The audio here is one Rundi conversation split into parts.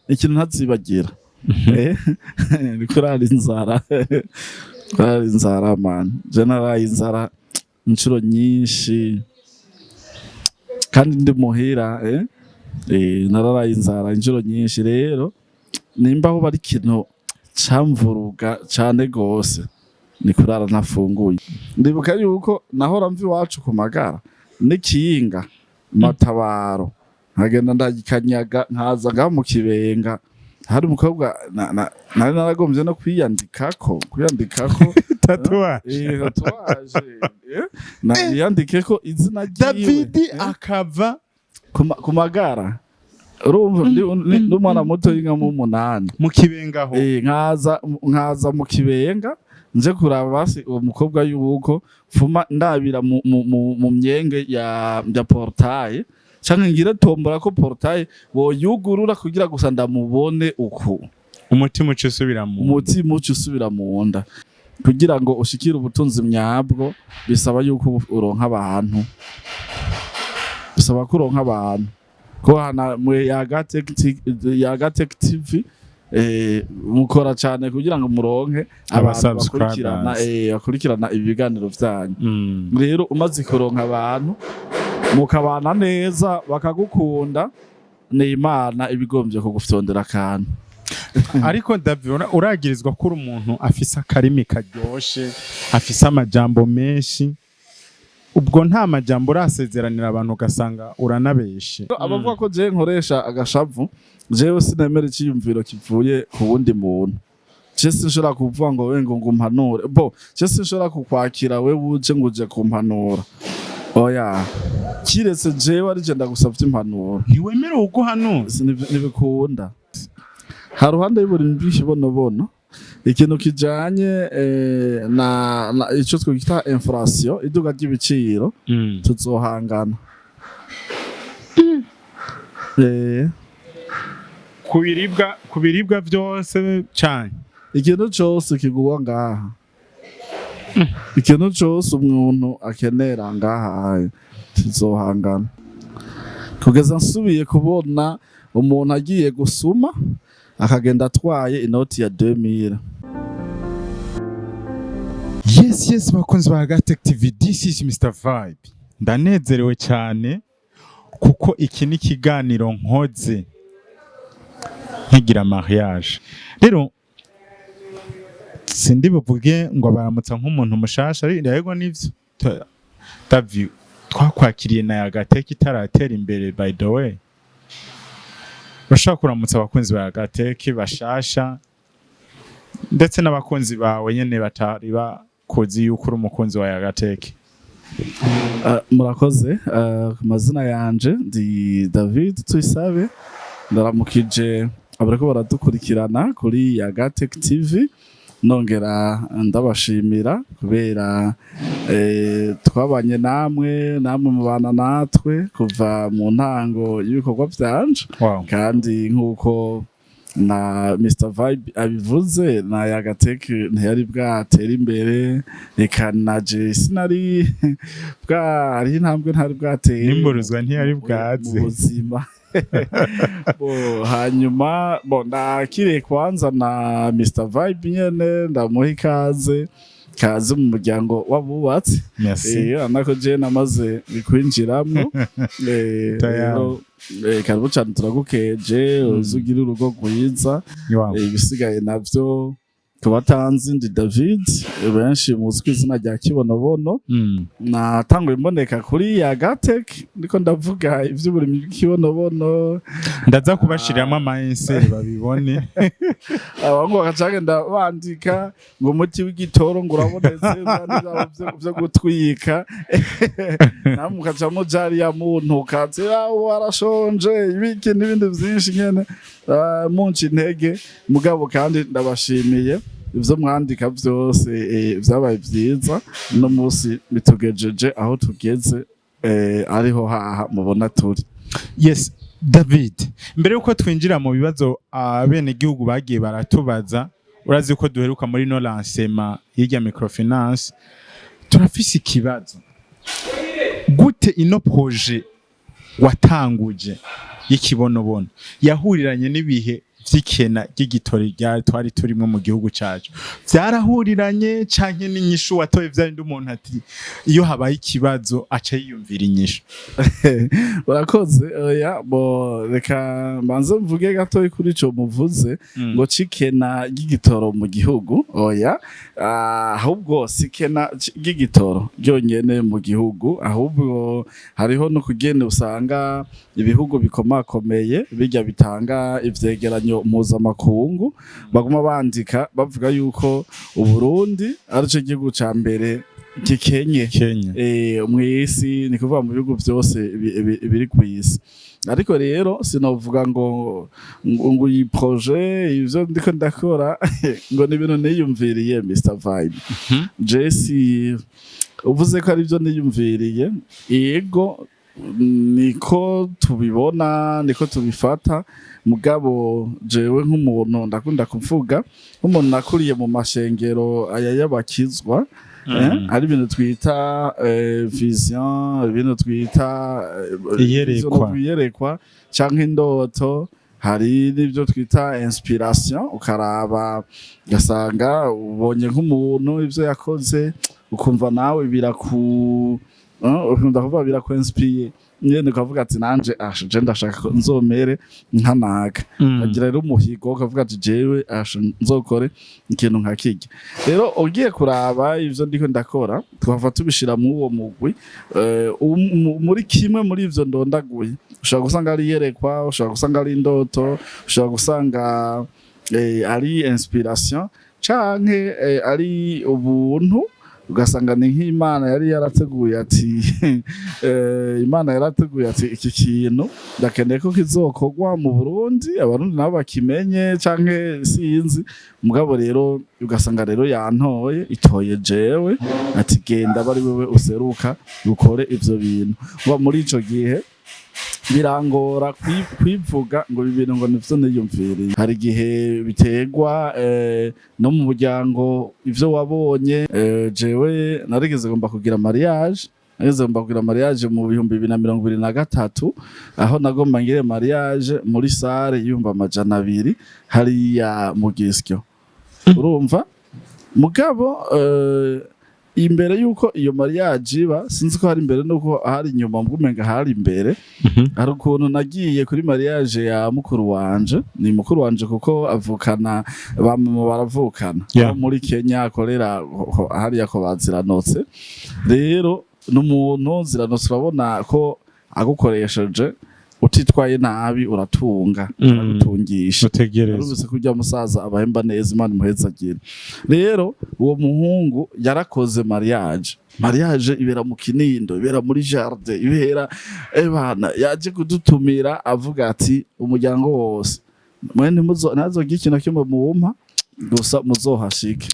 Ikintu ntazibagira ni kurara inzara, kurara inzara, man. Je naraye inzara inshuro nyinshi kandi ndi muhira. Nararaye inzara inshuro nyinshi. Rero nimba aho bari, ikintu camvuruga cane gose ni kurara ntafunguye. Ndibuka yuko nahora mva iwacu ku magara n'ikinga matabaro, nkagenda ndagikanyaga, nkaza ngaha mu Kibenga. Hari umukobwa nari naragombye no kwiyandikako. Tatouage. Tatouage, niyandikeko izina ryiwe. Davidi akava Ku magara, urumva ndi umwana muto y'inka mu 8. Mu Kibengaho. Nkaza mu Kibenga nje kuraba basi uwo mukobwa yuko mfuma ndabira mu myenge ya portail, canke ngire tombora ko portail boyugurura kugira gusa ndamubone uku. Umutima uca usubira mu Umutima uca usubira mu nda. Kugira ngo ushikire ubutunzi myabwo bisaba yuko uronka abantu, bisaba ko uronka abantu ko hana mwe Yagatech TV mukora cyane kugira ngo muronke abantu bakurikirana Aba-subscribers. Bakurikirana ibiganiro vyanyu. Rero umaze kuronka abantu, mukabana neza, bakagukunda, ni Imana ibigombye kugufyondera akantu. Ariko David, uragirizwa ko uri umuntu afise akarimi karyoshe, afise amajambo menshi. Ubwo nta majambo urasezeranira abantu ugasanga uranabeshe? Abavuga ko jewe nkoresha agashavu, jewe sinemera iciyumviro kivuye ku wundi muntu. Je sinshobora kuvuga ngo we ngo ngumpanure bo. Je sinshobora kukwakira we uje ngo uje kumpanura, oya, kiretse jewe ari je ndagusavye impanuro. Ntiwemerewe uguhanura? Ntibikunda. Ha ruhande y'uburimyi bw'ikibonobono, ikintu kijanye na ico twita inflation, iduga ry'ibiciro, tuzohangana. Ku biribwa byose cyane? Ikintu cose kigurwa ngaha, ikintu cose umuntu akenera ngaha, tuzohangana kugeza nsubiye kubona umuntu agiye gusuma akagenda atwaye inoti ya 2000. Yes, bakunzi ba Gatech TV, this is Mr Vibe. Ndanezerewe cyane kuko iki ni ikiganiro nkoze nkigira mariage. Rero sindi buvuge ngo baramutsa nk'umuntu mushasha, ariko yego nivyo. Davi, twakwakiriye na Yagatech itaratera imbere. By the way, bashaka kuramutsa abakunzi ba Yagatech bashasha, ndetse n'abakunzi bawe nyene batari bakuzi yuko uri umukunzi wa Yagatech. Murakoze. Ku mazina yanje ndi David Tuyisabe. Ndaramukije abariko baradukurikirana kuri Yagatech TV, nongera ndabashimira kubera twabanye namwe, namwe mubana natwe kuva mu ntango y'ibikorwa vyanje. Kandi nk'uko na Mr Vibe abivuze, na Yagatech ntiyari bwatera imbere, reka na je sinari bwa hariho intambwe ntari bwatere Nimburuzwa ntiyari bwaze. Mu buzima. Bo hanyuma bo ndakiriye kwanza na Mr Vibe nyene, ndamuha ikaze, kaze mu muryango w'abubatsi. Merci. Anako je namaze kwinjiramwo. Tayari. Rero, karibu cane, turagukeje, uze ugire urugo rwiza. Ibisigaye navyo, kubatanzi, ndi David, benshi muzi ku izina rya Kibonobono. Natanguye mboneka kuri Yagatech ndiko ndavuga ivy'uburimyi bw'ikibonobono. Ndaza kubashiriramo ama insert babibone. Abahungu bakacagenda bandika ngo umuti w'igitoro ngo urabonetse, vyabo vyo gutwika, namwe mukaca muja muntuka ati "Ah, warashonje", ibiki n'ibindi vyinshi nyene. Ah, munca intege. Mugabo kandi ndabashimiye ivyo mwandika vyose, vyabaye vyiza. Uno musi bitugejeje aho tugeze, ariho haha mubona turi. Yes, David, mbere yuko twinjira mu bibazo abenegihugu bagiye baratubaza, urazi ko duheruka muri no lancement y'irya microfinance. Turafise ikibazo: gute ino projet watanguje y'ikibonobono yahuriranye n'ibihe? vy'ikena ry'igitoro rya twari turimwo mu gihugu cacu, vyarahuriranye canke n'inyishu watoye? Vyarindi umuntu ati iyo habaye ikibazo aca yiyumvira inyishu. Urakoze. Oya, bo reka mbanze mvuge gatoyi kuri ico muvuze ngo cikena ry'igitoro mu gihugu. Oya, ahubwo si kena ry'igitoro ryonyene mu gihugu, ahubwo hariho no kugene usanga ibihugu bikomakomeye bijya bitanga ivyegeranyo mpuzamakungu baguma bandika bavuga yuko Uburundi arico gihugu ca mbere gikenye Kenya. Mw'isi, ni kuvuga mu bihugu byose biri ku isi. Ariko rero sinovuga ngo iyi projet, ivyo ndiko ndakora, ngo ni ibintu niyumviriye. Mr Vibe, Jesse, uvuze ko ari byo niyumviriye, yego, niko tubibona, niko tubifata. Mugabo jewe nk'umuntu ndakunda kuvuga, nk'umuntu nakuriye mu mashengero aya y'abakizwa, hari ibintu twita vision, ibintu twita Iyerekwa. vision, iyerekwa canke indoto. Hari n'ibyo twita inspiration, ukaraba ugasanga ubonye nk'umuntu ivyo yakoze, ukumva nawe ukunda kuvuga birakwinspiye nyene, ukavuga ati nanje asha je ndashaka ko nzomere nkanaka. Ukagira rero umuhigo, ukavuga ati jewe asha nzokore ikintu nka kirya. Rero ugiye kuraba ivyo ndiko ndakora, twava tubishira mu uwo mugwi muri kimwe muri ivyo ndondaguye. Ushobora gusanga ari iyerekwa, ushobora gusanga ari indoto, ushobora gusanga ari inspiration, canke ari ubuntu, ugasanga ni nk'Imana yari yarateguye ati Imana yarateguye ati iki kintu ndakeneye ko kizokorwa mu Burundi, Abarundi nabo bakimenye, canke sinzi. Mugabo rero ugasanga rero yantoye, itoye jewe ati genda bari wewe useruka ukore ivyo bintu. Uba muri ico gihe birangora kwivuga ngo ibi bintu ngo nivyo niyumviriye. Hari igihe biterwa no mu muryango, ivyo wabonye. Jewe narigeze ngomba kugira mariage, narigeze ngomba kugira mariage mu 2023, aho nagomba ngire mariage muri salle y'200,000 hariya mu Gisyo, urumva. Mugabo imbere yuko iyo mariage iba, sinzi ko hari imbere nuko hari inyuma, mbwo hari imbere, hari ukuntu nagiye kuri mariage ya mukuru wanje. Ni mukuru wanje kuko avukana, ba mama baravukana, aho muri Kenya akorera hariya ko baziranotse. Rero n'umuntu ziranotse, urabona ko agukoresheje utitwaye nabi uratunga, aragutungisha. Utegereza. Narumvise ko urya musaza abahemba neza, Imana imuhezagire. Rero uwo muhungu yarakoze mariage, mariage ibera mu Kinindo, ibera muri jardin, ibera ebana. Yaje kudutumira avuga ati umuryango wose mwe ntimuzo ntazogira ikintu kimwe muwumpa, gusa muzohashike.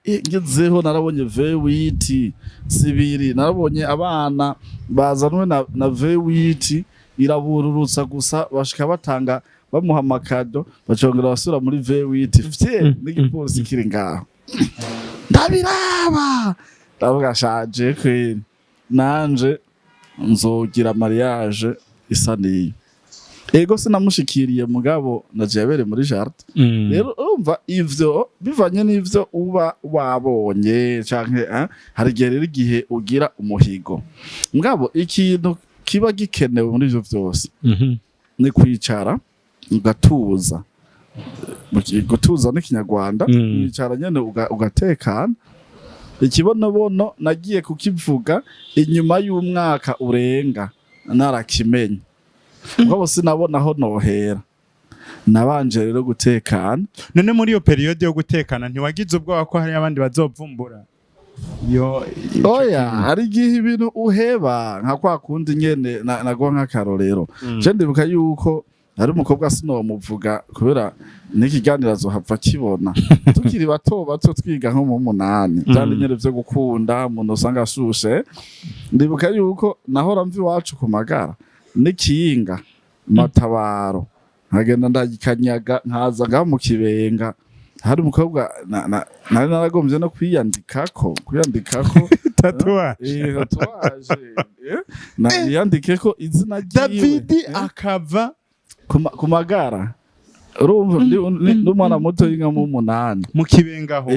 Ngezeho narabonye V8 zibiri, narabonye abana bazanwe na V8 irabururutsa gusa, bashika batanga bamuha amakado, bacongera basubira muri V8 fye n'igipolisi kiri ngaho. Ndabiraba ndavuga shaje kweri, nanje nzogira mariage isa niyo. Ego, sinamushikiriye, mugabo naje yabereye muri jardin. Rero urumva ivyo bivanye n'ivyo uba wabonye canke hari igihe rero igihe ugira umuhigo. Mugabo ikintu kiba gikenewe muri ivyo vyose ni kwicara ugatuza. Gutuza n'ikinyarwanda, wicara nyene ugatekana. Ikibonobono nagiye kukivuga inyuma y'umwaka urenga narakimenye, mugabo sinabona aho nohera. Nabanje rero gutekana. None muri iyo période yo gutekana ntiwagize ubwoba ko hari abandi bazovumbura iyo ico Oya. kintu? Hari igihe ibintu uheba nka kwa kundi nyene naguha nk'akarorero. Je ndibuka yuko hari umukobwa, sinomuvuga kubera n'ikiganiro azohava akibona, tukiri bato bato twiga nko mu munani, byandi nyene vyo gukunda umuntu usanga ashushe. Ndibuka yuko nahora mva iwacu ku magara n'ikinga matabaro, nkagenda ndagikanyaga nkaza ngaho mu Kibenga. Hari umukobwa nari naragombye no kwiyandikako Tatouage. Tatouage, niyandikeko izina ryiwe. Davidi akava Ku magara. Urumva ndi umwana muto y'inka mu 8. Mu Kibengaho?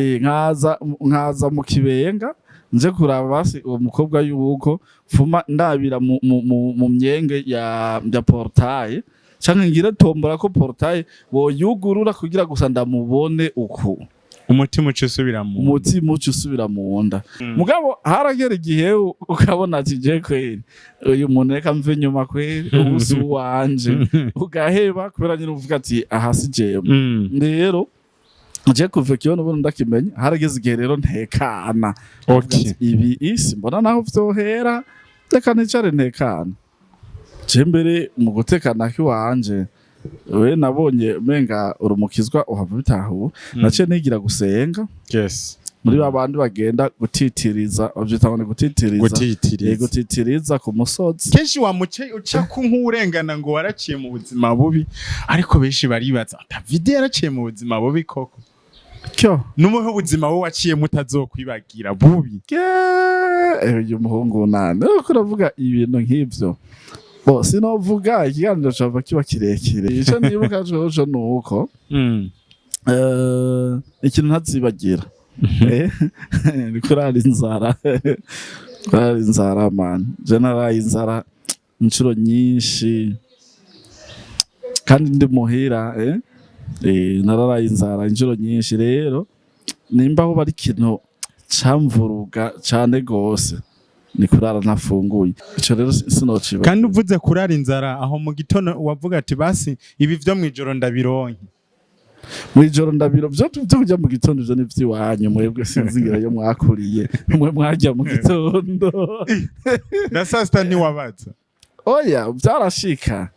Nkaza mu Kibenga nje kuraba basi uwo mukobwa yuko mfuma ndabira mu myenge ya portail, canke ngire tombora ko portail boyugurura kugira gusa ndamubone uku. Umutima uca usubira mu Umutima uca usubira mu nda. Mugabo haragera igihe ukabona ati: "Je kweri uyu muntu reka mve inyuma kweri, ubu si uwanje." Ugaheba kubera nyine uvuga ati: "Aha si jewe." Rero je kuva ikibono ubundi ndakimenya, harageze igihe rero ntekana. Ati, ibi isi mbona naho vyohera, reka nicare ntekana. Je mbere mu gutekana k'iwanje, we nabonye umenga urumukizwa uhava bitahura, naciye nigira gusenga muri ba bandi bagenda gutitiriza, bavyita ngo ni gutitiriza. Gutitiriza. Gutitiriza ku musozi. Kenshi wamuce uca ku nk'urengana ngo waraciye mu buzima bubi, ariko benshi baribaza: "David yaraciye mu buzima bubi koko?" Kyo. N'umuhe ubuzima wowe waciyemo utazokwibagira bubi? Uyu muhungu nane uriko uravuga ibintu nk'ivyo, bo sinovuga, ikiganiro cava kiba kirekire. Ico nibuka coco nuko ikintu ntazibagira ni kurara inzara. Kurara inzara, man, je naraye inzara inshuro nyinshi kandi ndi muhira. Nararaye inzara inshuro nyinshi. Rero nimba aho bari ikintu camvuruga cane gose ni kurara ntafunguye. Ico rero sinociba. Kandi uvuze kurara inzara, aho mu gitondo wavuga ati: "Basi ibi vyo mw'ijoro ndabironke." Mw'ijoro ndabiro vyo kurya mu gitondo, ivyo ni vy'iwanyu mwebwe, sinzingira yo mwakuriye mwe mwarya mu gitondo. Na saa sita ntiwabaza? Oya, byarashika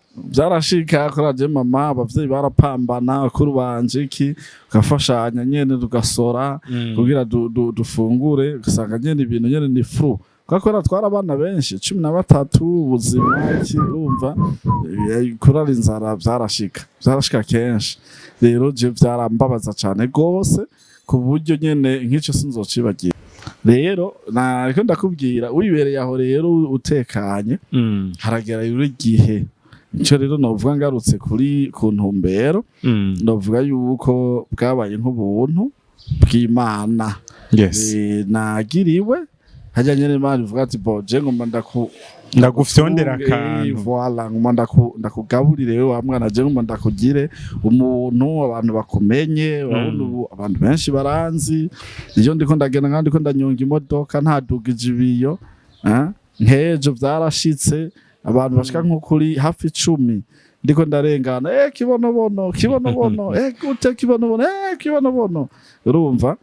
kuri je mama, abavyeyi barapambana, bakuru banje iki, ugafashanya nyene tugasora kugira dufungure, ugasanga nyene ibintu nyene ni fru kuko twari abana benshi, 13. Ubuzima iki, urumva, kurara inzara byarashika kenshi. Rero je byarambabaza cane gose ku buryo nyene nk'ico sinzocibagira. Rero nariko ndakubwira, wibereye aho rero utekanye, haragera rero igihe. Ico rero novuga, ngarutse kuri ku ntumbero, novuga yuko bwabaye nk'ubuntu bw'Imana. Nagiriwe hajya nyene Imana ivuga ati: "Bo je ngomba ndaku Ndagufyondera Eh, akantu." Voilà, ngomba ndakugaburire wewe wa mwana, je ngomba ndakugire umuntu abantu bakumenye. Urabona ubu abantu benshi baranzi iyo ndiko ndagenda, nkandi ndiko ndanyonga imodoka ntadugije ibiyo, eh? Nk'ejo vyarashitse abantu bashika nko kuri hafi 10 ndiko ndarengana: "Kibonobono, kibonobono, gute kibonobono, kibonobono." Urumva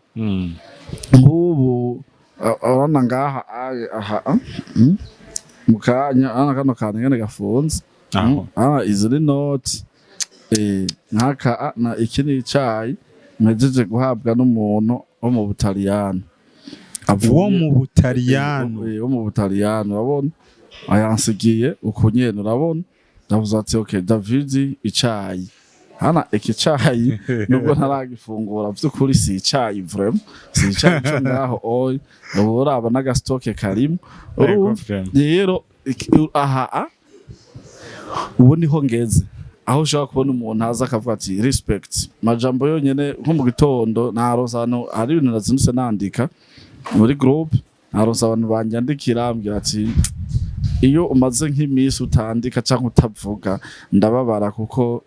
nk'ubu urabona ngaha aha mu kanya urabona kano kantu ngene gafunze. Aho. Izi ni noti, nk'aka na iki ni icayi mpejeje guhabwa n'umuntu wo mu Butaliyano. Wo mu Butaliyano? Wo mu Butaliyano. Urabona ayansigiye uku nyene, urabona ndavuze ati: "Okay David, icayi hana." Iki cayi nubwo ntaragifungura, vy'ukuri si icayi vraiment, si icayi co ngaho oy, ubu uraba n'agastoke karimo. Yego, Urumva vraiment. rero aha ubu niho ngeze aho ushobora kubona umuntu aza akavuga ati: "Respect." Majambo yonyene, nko mu gitondo naronse ahantu hari ibintu nazindutse nandika muri group, naronse abantu banyandikira ambwira ati: "Iyo umaze nk'iminsi utandika cyangwa utavuga ndababara, kuko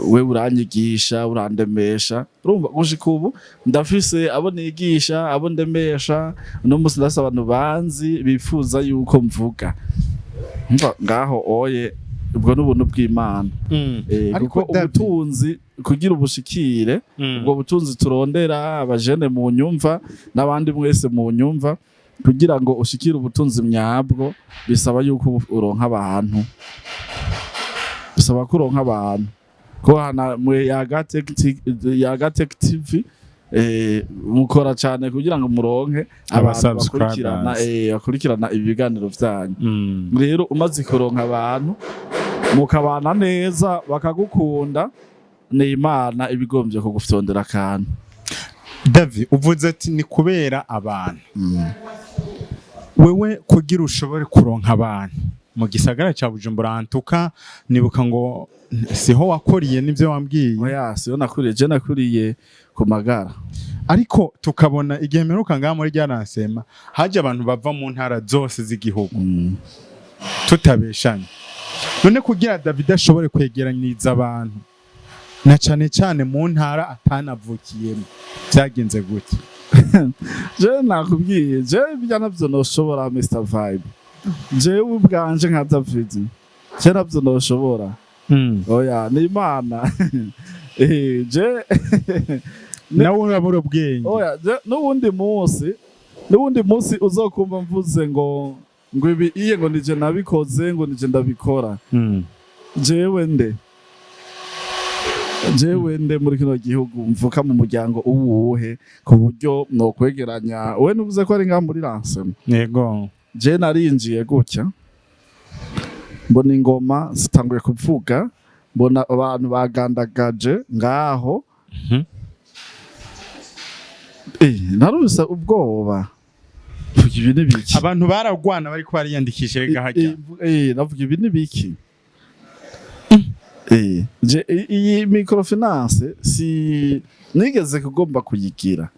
we uranyigisha, urandemesha." Urumva gushika ubu ndafise abo nigisha, abo ndemesha. Uno munsi ndafise abantu banzi bifuza yuko mvuga. Umva ngaho oye, ubwo n'ubuntu bw'Imana. Ariko kuko David- ubutunzi kugira ubushikire, ubwo butunzi turondera, abajene mu nyumva n'abandi mwese mu nyumva, kugira ngo ushikire ubutunzi myabwo bisaba yuko uronka abantu, bisaba ko uronka abantu ko hana mwe Yagatech TV, mukora cyane kugira ngo muronke abantu bakurikirana, Aba-subscribers. Bakurikirana ibiganiro vyanyu. Rero umaze kuronka abantu mukabana neza bakagukunda, ni Imana ibigombye kugufyondera akantu. David, uvuze ati ni kubera abantu. Wewe kugira ushobore kuronka abantu Mu gisagara ca Bujumbura antuka, nibuka ngo siho wakoriye, nivyo wambwiye? Oya, siyo nakuriye, je nakuriye ku Magara. Ariko tukabona igihe mperuka ngaha muri rya lancement haje abantu bava mu ntara zose z'igihugu, tutabeshanye. None kugira David ashobore kwegeranyiriza abantu, na cane cane mu ntara atanavukiyemo, vyagenze gute? Je nakubwiye, je bijya navyo noshobora, Mr Vibe. Jewe ubwanje nka David, je navyo noshobora. Oya, ni Imana. Je Nawe urabura ubwenge. Oya, je n'uwundi munsi uzokumva mvuze ngo ibi iye, ngo nije nabikoze, ngo nije ndabikora. Jewe nde? Jewe nde muri kino gihugu, mvuka mu muryango uwuhe, ku buryo nokwegeranya? We nuvuze ko ari ngaha muri lancement? Yego. Je narinjiye gutya, mbona ingoma zitanguye kuvuga, mbona abantu bagandagaje ngaho. Naruse ubwoba. Mvuga, ibi ni biki? Abantu baragwana bariko bariyandikisha rega hajya. Navuga, ibi ni biki? Je iyi microfinance si nigeze kugomba kuyigira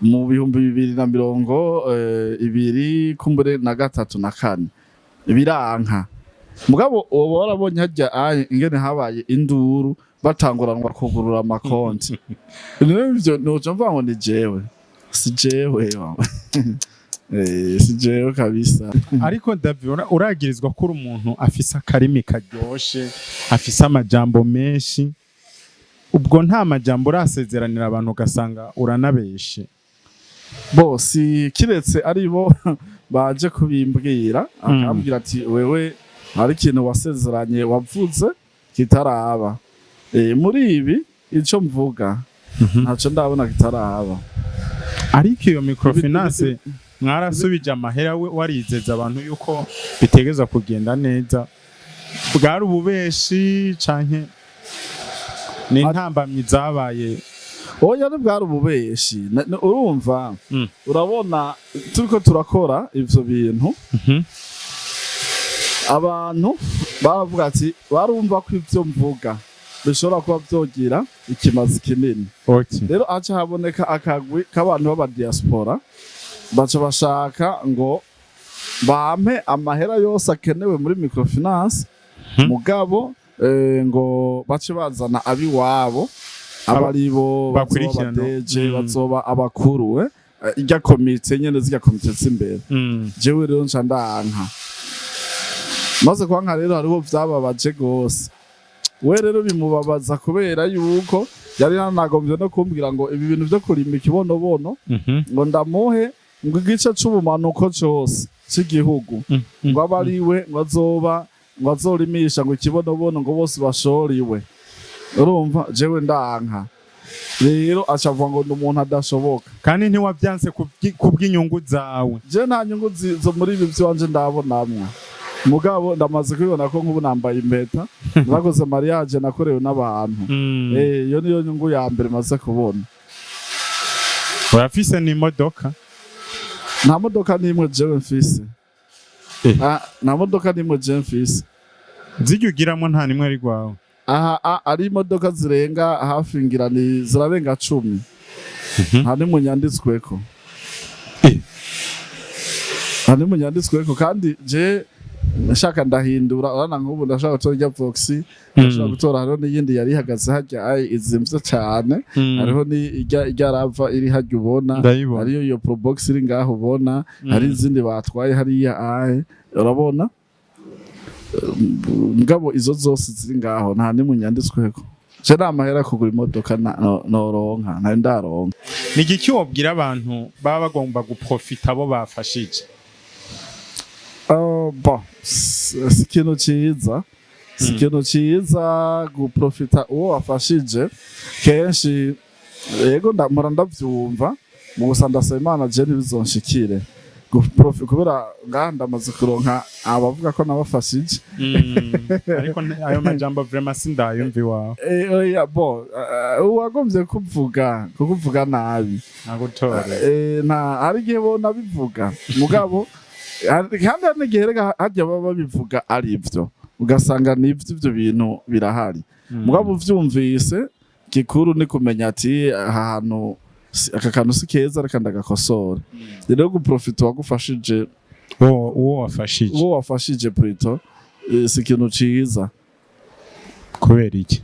mu 2023 kumbure na gatatu na kane, biranka. Mugabo ubu warabonye hajya aye ingene habaye induru, batanguranwa kugurura amakonti. Rero ivyo noca mvuga ngo ni jewe? Si jewe, si jewe kabisa. Ariko David, uragirizwa ko uri umuntu afise akarimi karyoshe, afise amajambo menshi. Ubwo nta majambo urasezeranira abantu ugasanga uranabeshe? Bo si kiretse ari bo baje kubimbwira, akambwira ati: "Wewe hari ikintu wasezeranye, wavuze kitaraba." Muri ibi ico mvuga, ntaco ndabona kitaraba. Ariko iyo microfinance mwarasubije amahera, we warizeza abantu yuko bitegezwa kugenda neza. Bwari ububeshi canke ni intambamyi zabaye? Oya, ntibwari ububeshi. Urumva, urabona turiko turakora ivyo bintu, abantu baravuga ati, barumva ko ivyo mvuga bishobora kuba vyogira ikimazi kinini. Rero haca haboneka akagwi k'abantu b'aba diaspora, baca bashaka ngo bampe amahera yose akenewe muri microfinance, mugabo ngo bace bazana abiwabo, aba aribo bazoba Bakurikirana. abadeje, bazoba abakuru, irya komite nyene, zirya komite z'imbere. Jewe rero nca ndanka. Maze kwanka rero, hariho vyababaje gose. We rero bimubabaza kubera yuko yari yanagomvye no kumbwira ngo ibi bintu vyo kurima ikibonobono, ngo ndamuhe ngo igice c'ubumanuko cose c'igihugu, ngo abe ari we ngo azoba ngo azorimisha ngo ikibonobono, ngo bose bashoriwe. Urumva, jewe ndanka. Rero aca avuga ngo ni umuntu adashoboka. Kandi ntiwavyanse kubw'inyungu zawe? Je nta nyungu zo muri ibi vy'iwanje ndabonamwo. Mugabo ndamaze kubibona ko nk'ubu nambaye impeta, nakoze mariage nakorewe n'abantu. Iyo niyo nyungu ya mbere maze kubona. Urafise n'imodoka? Nta modoka n'imwe jewe mfise. Nta modoka n'imwe jewe mfise. Zirya ugiramo nta nimwe ari rwawe? Aha ari imodoka zirenga hafi, ngira ni zirarenga 10, nta n'imwe nyanditsweko. Nta n'imwe nyanditsweko. Kandi je nshaka ndahindura. Urabona nk'ubu ndashaka gutora irya Voxy, ndashaka gutora, hariho n'iyindi yari ihagaze harya, ai izimvye cane. Hariho ni irya Rava iri harya ubona. Ndayibona. Hariyo iyo Probox iri ngaho ubona. Hari izindi batwaye hariya aye urabona. Mugabo izo zose ziri ngaho nta n'imwe nyanditsweko. Je nta mahera kugura imodoka noronka, ntayo ndaronka. Ni igiki wobwira abantu baba bagomba guprofita abo bafashije? Bon, si ikintu ciza, si ikintu ciza guprofita uwo wafashije. Kenshi yego mpora ndavyumva mu gusa ndasaba Imana je ntibizonshikire kubera ngaha ndamaze kuronka abavuga ko nabafashije. Ariko ayo majambo vraiment sindayumva iwawe. Oya, bon, uwagomvye kukuvuga nabi Nagutore. Nta hari igihe bona bivuga, mugabo Kandi hari n'igihe rega harya baba babivuga ari byo, ugasanga nivyo, ivyo bintu birahari. Mugabo uvyumvise, gikuru ni kumenya ati aha hantu aka kantu si keza, reka ndagakosora. Rero guprofita uwagufashije, uwo wafashije, uwo wafashije plutôt, si ikintu ciza. Kubera iki?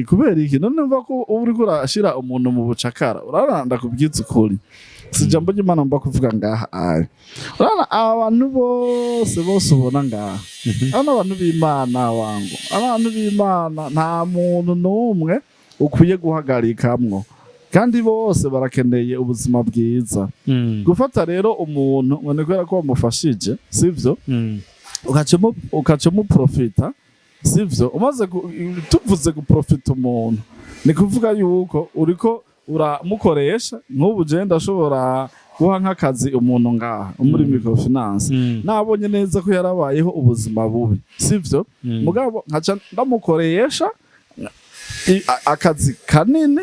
Kubera iki none? Mva ko uba uriko urashira umuntu mu bucakara. Urabona, ndakubwiza ukuri, si ijambo ry'Imana mba kuvuga ngaha aya. Urabona aba bantu bose bose ubona ngaha, aba abantu b'Imana wangu, abantu b'Imana, nta muntu n'umwe ukwiye guhagarikamwo, kandi bose barakeneye ubuzima bwiza. Gufata rero umuntu ngo ni kubera ko wamufashije, sivyo, ukaca umuprofita, sivyo. Umaze tuvuze guprofita umuntu, ni kuvuga yuko uriko uramukoresha. Nk'ubu je ndashobora guha nk'akazi umuntu ngaha muri microfinance, nabonye neza ko yarabayeho ubuzima bubi, sivyo, mugabo nkaca ndamukoresha akazi kanini,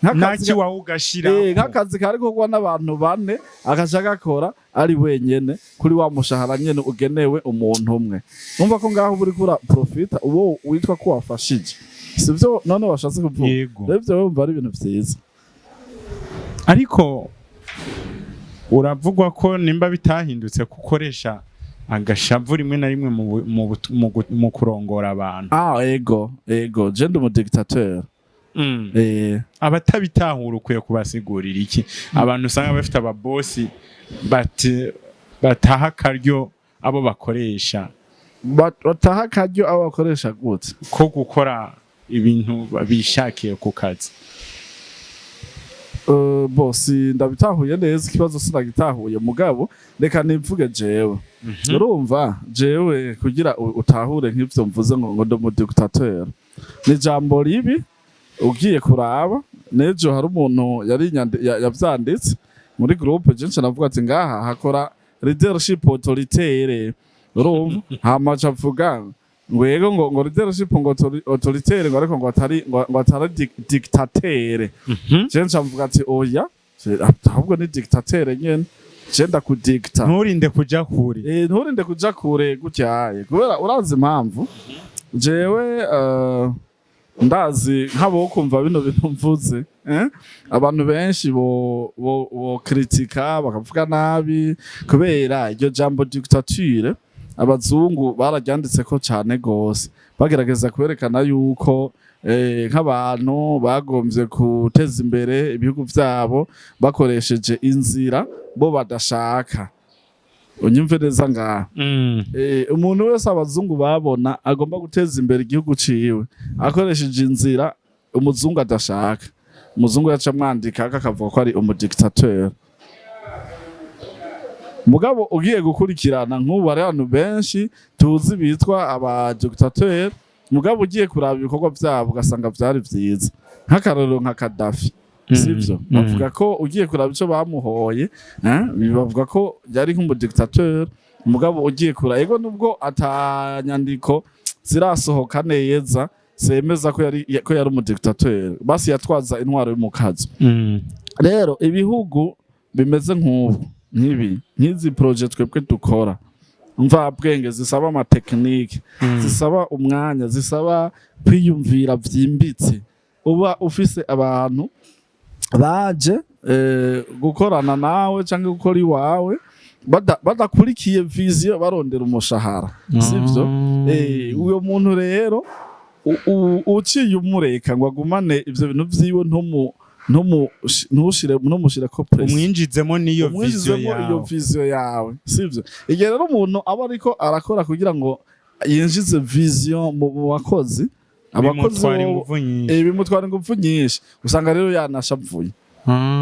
nk'akazi Naki wawe ugashira nk'akazi kari gukorwa n'abantu bane, akaca gakora ari wenyene kuri wa mushahara nyene ugenewe umuntu umwe. Numva ko ngaho uba uriko uraprofita uwo witwa ko wafashije, sivyo? None washatse kuvuga? Yego. Rero ivyo wumva ari ibintu vyiza. Ariko uravugwa ko nimba bitahindutse kukoresha agashavu rimwe na rimwe mu kurongora abantu. Ah, ego, je ndi umudictateur. Abatabitahura ukwiye kubasigurira iki? Abantu usanga bafite ababosi bataha akaryo abo bakoresha. Bataha akaryo abo bakoresha gute? Ko gukora ibintu bishakiye ku kazi. Bo si ndabitahuye neza ikibazo, sinagitahuye, mugabo reka nivuge jewe. Urumva, jewe kugira utahure nk'ivyo mvuze ngo ndi umudictateur, ni ijambo ribi. Ugiye kuraba n'ejo hari umuntu yari yavyanditse muri groupe, je nca navuga ati ngaha hakora leadership autoritaire. Urumva, hama aca avuga ngo yego, ngo leadership ngo autoritaire, ngo ariko ngo atari dictateur. Je nca mvuga ati oya, ahubwo ni dictateur nyene, je ndakudikta. Nturinde kuja kure. Nturinde kuja kure gutyaye, kubera urazi impamvu jewe ndazi nk'abo kumva bino bintu mvuze, eh? Abantu benshi bo kritika bakavuga nabi, kubera iryo jambo dictature abazungu bararyanditse ko cane gose, bagerageza kwerekana yuko nk'abantu bagombye guteza imbere ibihugu vyabo bakoresheje inzira bo badashaka. Unyumve neza ngaha. Umuntu wese abazungu babona agomba guteza imbere igihugu ciwe akoresheje inzira umuzungu adashaka, umuzungu yaca amwandika akavuga ko ari umudictateur. Mugabo ugiye gukurikirana, nk'ubu hari abantu benshi tuzi bitwa abadictateur, mugabo ugiye kuraba ibikorwa vyabo ugasanga vyari vyiza. Nk'akarorero nka Kadafi, sivyo? Bavuga ko ugiye kuraba ico bamuhoye, bavuga ko yari nk'umudictateur. Mugabo ugiye kuraba, ego, nubwo atanyandiko zirasohoka neza zemeza ko yari umudictateur, basi yatwaza intwaro y'umukazo. Rero ibihugu bimeze nk'ubu, nk'ibi, nk'izi projet twebwe dukora mvabwenge, zisaba amatekinike, zisaba umwanya, zisaba kwiyumvira vyimbitse, uba ufise abantu baje gukorana nawe cyangwa gukora iwawe badakurikiye vision, barondera umushahara, sivyo? Uyo muntu rero uciye umureka ngo agumane ivyo bintu vyiwe, ntumu ntumu ntushire ntumushire ko pressure, umwinjizemo n'iyo vision umwinjizemo iyo yawe, vision yawe, sivyo? Igihe rero umuntu aba ariko arakora kugira ngo yinjize vision mu bakozi, abakozi bimutwara ingufu nyinshi. Bimutwara ingufu nyinshi, usanga rero yanashavuye.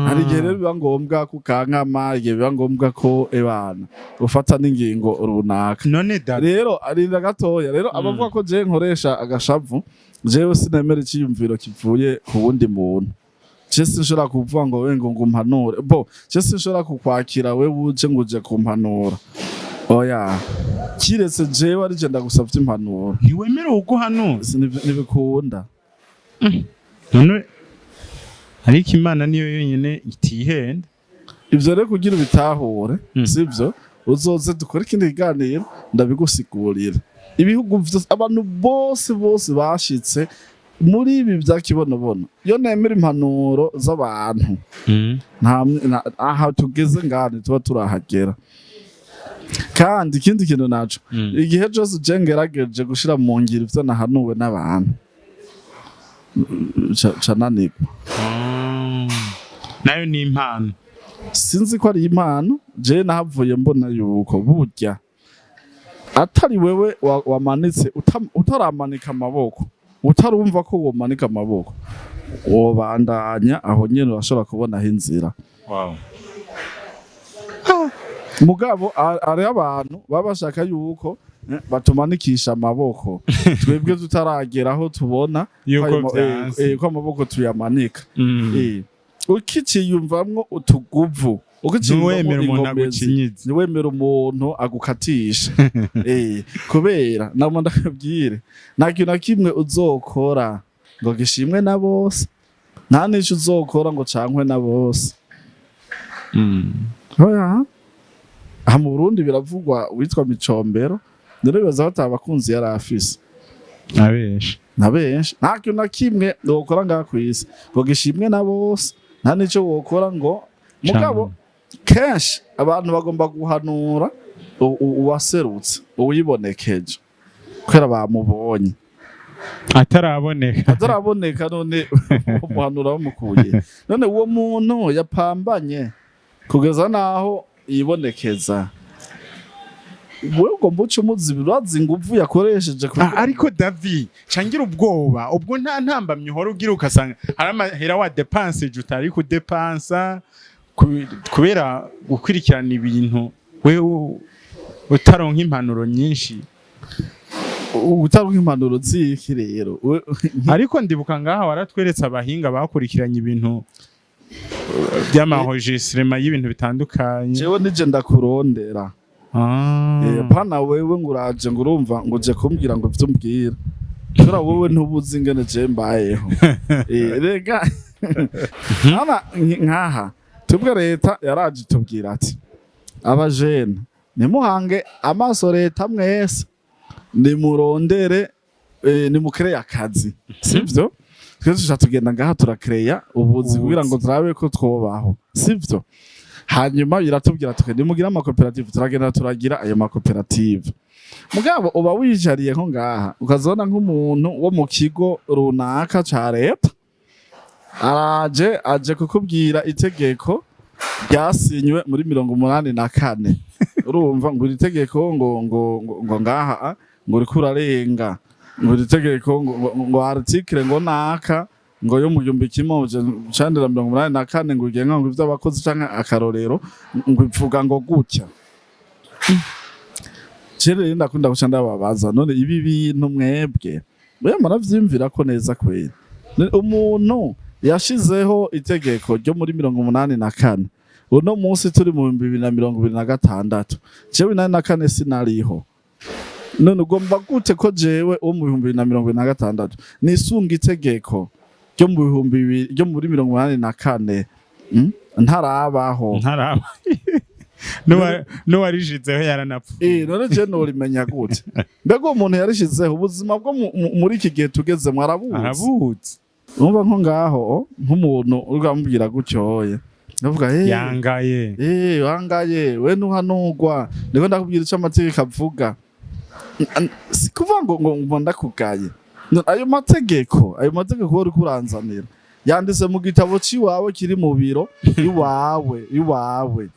Hari igihe rero biba ngombwa ko ukankama, igihe biba ngombwa ko ebana ufata n'ingingo runaka. None da Rero arinda gatoya. Rero abavuga ko jewe nkoresha agashavu, jewe sinemera iciyumviro kivuye ku wundi muntu. Je sinshobora kuvuga ngo we ngo ngumpanure, bo je sinshobora kukwakira we uje ngo uje kumpanura, oya, kiretse jewe ari je ndagusavye impanuro. Ntiwemerewe uguhanura? Ntibikunda. None ariko Imana niyo yonyine itihenda. Ivyo rero kugira ubitahure, sivyo? Uzoze dukore ikindi kiganiro ndabigusigurira. Ibihugu vyose, abantu bose bose bashitse muri ibi vya kibonobono, iyo nemera impanuro z'abantu, aha tugeze ngaha tuba turahagera. Kandi ikindi kintu naco, igihe cose je ngerageje gushira mu ngiro ivyo nahanuwe n'abantu, ca nanigwa. Nayo ni impano. Sinzi ko ari impano. Je nahavuye mbona yuko burya atari wewe wamanitse, utaramanika amaboko, utarumva ko womanika amaboko, wobandanya aho nyene, urashobora kubonaho inzira. Mugabo hariho abantu baba bashaka yuko batumanikisha amaboko twebwe tutaragera aho tubona yuko ko ayo vyanse. ko amaboko tuyamanika. Ukiciyumvamwo utuguvu, ukiciyumvamwo Ntiwemere umuntu inkomezi, agucinyiza. Ntiwemere umuntu agukatisha. Kubera namo ndakabwire, nta kintu na kimwe uzokora ngo gishimwe na bose, nta n'ico uzokora ngo cankwe na bose. Oya, aha mu Burundi biravugwa witwa Micombero, rero bibaza ko ata bakunzi yari afise. Abenshi. Na benshi. Nta kintu na kimwe wokora ngaha kw'isi ngo gishimwe na bose, nta n'ico wokora ngo mugabo kenshi abantu bagomba guhanura uwaserutse, uwibonekeje, kubera bamubonye. Ataraboneka. Ataraboneka. None umuhanura bamukuye? None uwo muntu yapambanye kugeza naho yibonekeza, wewe ugomba uce umuzi, urazi inguvu yakoresheje Ah, ariko Davi, cangira ubwoba, ubwo nta ntambamyi uhora ugira, ugasanga hari amahera wa dépense utari kudepansa kubera gukurikirana ibintu wewe utaronka impanuro nyinshi? Utaronka impanuro ziki rero? Ariko ndibuka ngaha waratweretse abahinga bakurikiranye ibintu by'amahojisirema y'ibintu bitandukanye. Jewe nije ndakurondera. Pana wewe ngo uraje, ngo urumva ngo uje kumbwira ngo ivyo umbwira, kubera wowe ntubuzi ingene je mbayeho. Rega hana nkaha twebwe leta yaraje itubwira ati: "Abajene, nimuhange amaso leta mwese, nimurondere, nimukereye akazi." Sivyo? Twese tuca tugenda ngaha turakereya ubuzi kugira ngo turabe ko twobaho, sivyo? Hanyuma iratubwira tuke nimugire amakoperative, turagenda turagira ayo makoperative. Mugabo uba wicariye nko ngaha, ukazona nk'umuntu wo mu kigo runaka ca leta araje, aje kukubwira itegeko ryasinywe muri 84, urumva ngo iri tegeko ngo ngaha ngo uriko urarenga, ngo iri tegeko ngo article ngo naka ngo yo mu 1984 ngo igenga ngo ivy'abakozi canke akarorero ngo ivuga ngo gutya. Je rero ndakunda guca ndababaza: none ibi bintu mwebwe mwe muravyiyumvira ko neza kweri? None umuntu yashizeho itegeko ryo muri 84, uno munsi turi mu 2026, jewe 84 sinariho, none ugomba gute ko jewe wo mu 2026 nisunga itegeko ryo mu 2000, ryo muri 84, Ntarabaho. Ntaraba, n'uwarishizeho yaranapfuye. None je norimenya gute? Mbega uwo muntu yarishizeho, ubuzima bwo muri iki gihe tugezemwo arabuzi? Arabuzi. Urumva nko ngaho nk'umuntu uriko amubwira gutyo hoye, ndavuga Yangaye. Wangaye we, ntuhanurwa, ndiko ndakubwira ico amategeko avuga. Si kuvuga ngo ndakugaye. Ayo mategeko wowe uriko uranzanira yanditse mu gitabo c'iwawe kiri mu biro iwawe.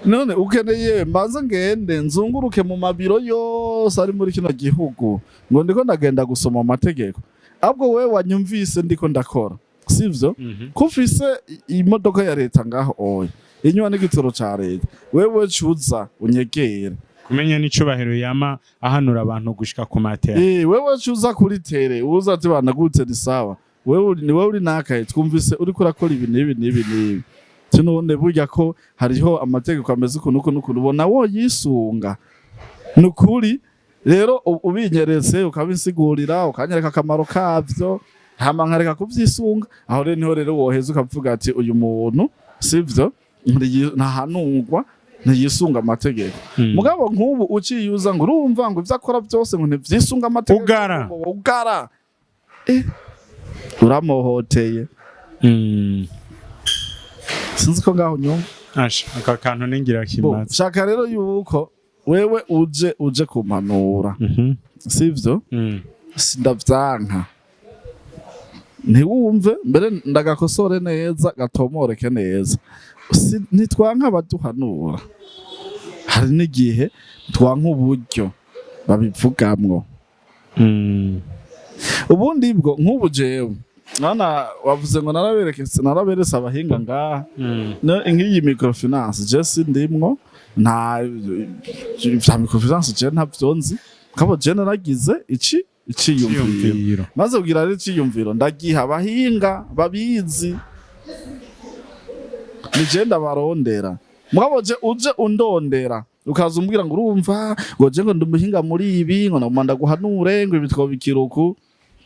None ukeneye mbanze ngende nzunguruke mu mabiro yose ari muri kino gihugu ngo ndiko ndagenda gusoma amategeko? Ahubwo wewe wanyumvise ndiko ndakora, sivyo? Ko ufise imodoka ya leta ngaho oya, inywa n'igitoro ca leta, wewe cuza unyegere. Kumenya n'icubahiro yama ahanura abantu gushika ku matera. Wewe cuza kuri terrain, uza ati: "Bana, gute? Ni sawa? Wewe ni wewe uri nakaye, twumvise uriko urakora ibi n'ibi n'ibi n'ibi. None burya ko hariho amategeko ameze ukuntu ukuntu ukuntu, ubona woyisunga?" Ni ukuri rero ubinyeretse, ukabisigurira, ukanyereka akamaro kavyo, hama nkareka kuvyisunga, aho rero niho rero woheza ukavuga ati: "Uyu muntu sivyo, ntahanurwa." Ntiyisunga amategeko. Mugabo nk'ubu uciye uza ngo urumva ngo ivyo akora byose ngo ntivyisunga amategeko, Ugara. ngo ugara, uramuhoteye. Sinzi ko ngaho nyumva. Asha, aka kantu ni Bo, ingirakimazi. Shaka rero yuko wewe uje kumpanura, sivyo? Sindavyanka, ntiwumve mbere ndagakosore neza, gatomoreke neza. Ntitwanka abaduhanura, hari n'igihe twanka uburyo babivugamwo. Ubundi bwo nk'ubu jewe nana wavuze ngo naraberetse abahinga ngaha. Nk'iyi microfinance, je sindimwo, nta vya microfinance, je ntavyo nzi. Kabo je naragize ici iciyumviro. Iciyumviro. Maze kugira rero iciyumviro, ndagiha abahinga babizi, ni je ndabarondera. Mugabo je uje undondera, ukaza umbwira ngo urumva ngo je ngo ndi umuhinga muri ibi, ngo naguma ndaguhanure ngo ibi twobikira uku,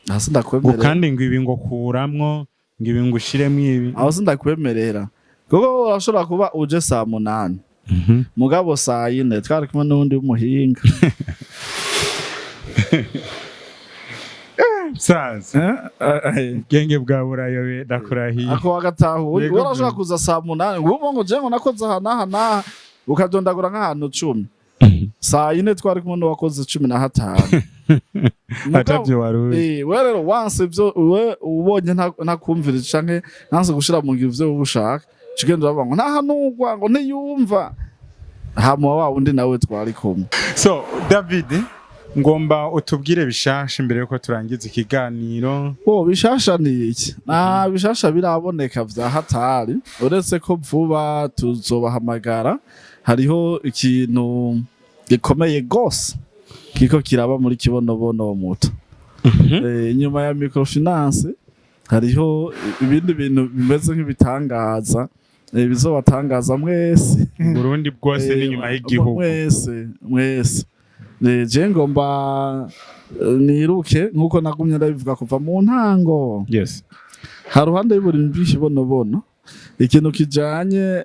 hasi Ngo ndakwemerera. Kandi ngo ibi ngo kuramwo, ngo ibi ngo ushiremwo ibi. Aho sindakwemerera, kuko urashobora kuba uje saa 8, mugabo saa 4 twari kumwe n'uwundi w'umuhinga. Saza, ubwenge bwawe burayobe, ndakurahiye. Ako wagatahuye? Yego. Urashobora kuza saa 8 ngo ubu ngo je ngo nakoze aha n'aha n'aha, ukadondagura nk'ahantu 10, saa 4 twari kumwe n'uwakoze 15. Atavyo waruzi. We rero wanse ivyo we ubonye, ntakumvira canke nanse gushira mu ngiro ivyo wowe ushaka, ugenda uravuga ngo ntahanurwa, ngo ntiyumva, hama wa wundi nawe twari kumwe. So David, ngomba utubwire bishasha imbere yuko turangiza ikiganiro. Bo, bishasha ni iki? Nta bishasha biraboneka vya hatari, uretse ko vuba tuzobahamagara. Hariho ikintu gikomeye gose kiko kiraba muri Kibonobono muto. Inyuma ya microfinance hariho ibindi bintu bimeze nk'ibitangaza, bizobatangaza mwese. Burundi bwose n'inyuma y'igihugu. Mwese mwese. Je ngomba niruke nkuko nagumye ndabivuga kuva mu ntango. Ha ruhande y'uburimyi bw'ikibonobono, ikintu kijanye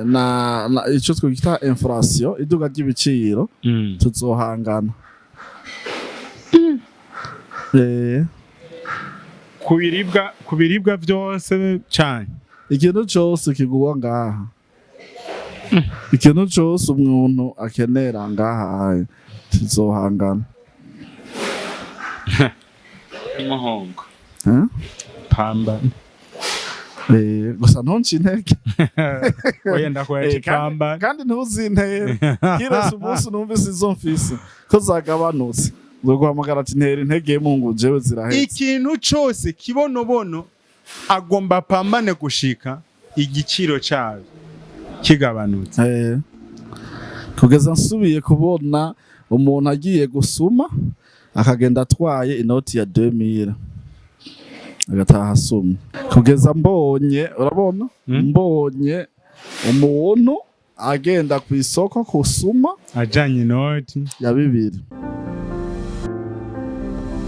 na ico twita inflation, iduga ry'ibiciro, tuzohangana. Ku biribwa byose cyane? Ikintu cose kigurwa ngaha, ikintu cose umuntu akenera ngaha, tuzohangana. Umuhungu. Eh? Pamba. Gusa ntunce intege. Oya, ndakuhaye. Pamba. Kandi ntuzintere, kiretse umunsi numvise izo mfise ko zagabanutse, nzoguhamagara ati ntera intege mungu, jewe zirahetse. Ikintu cyose Kibonobono agomba pambane gushika igiciro cyayo kigabanutse. Kugeza nsubiye kubona umuntu agiye gusuma akagenda atwaye inoti ya 2000 agataha asumye, kugeza mbonye, urabona, mbonye umuntu agenda ku isoko kusuma ajanye inoti ya 2000.